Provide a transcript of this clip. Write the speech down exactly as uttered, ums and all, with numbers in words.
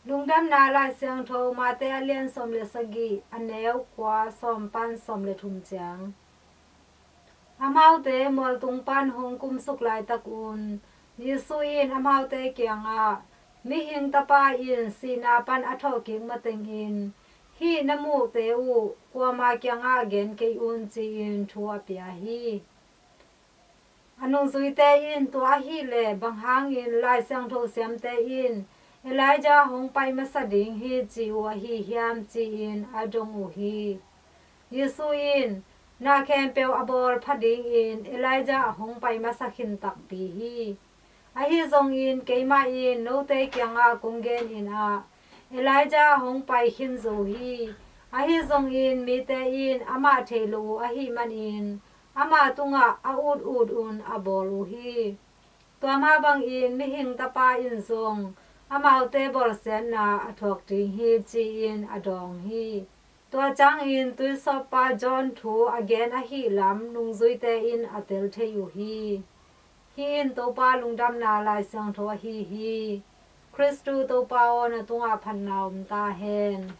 Lungdamna Lai Siangtho Mate a lian sawm le sagih, a neu kua, sawm pan sawm le thum ciang. Amaute mualtung pan hong kumsuk laitak un Jesu in amaute kiangah, "Mihing Tapa in sihna pan a thawhkik matengin hih na muhte uh kuama kiangah gen kei un," ci-in thu a pia hi. A nungzuite in, "Tua ahih leh bang hangin Lai Siangtho siamte in Elijah hong pai masa ding hi ci uh ahi hiam?" ci-in a dong uh hi. Jesu in, "Na khempeuh a bawl pha dingin Elijah hong pai masa khin takpi hi. Ahi zongin keimah in note kiangah kong genin ah, Elijah hong pai khin zo hi. Ahi zongin mite in amah thei lo uh ahih manin amah tungah a ut ut un a bawl uh hi. Tua mah bangin Mihing Tapa in zong amaute bawlsiatna a thuak ding hi," ci-in a dawng hi. Tua ciangin tuisawppa John thu a gen ahih lam nungzuite in a tel thei uh hi. Hih in Topa lungdamna Lai Siangtho ahi hi. Khristu Topa aw, na tungah phatna om ta hen.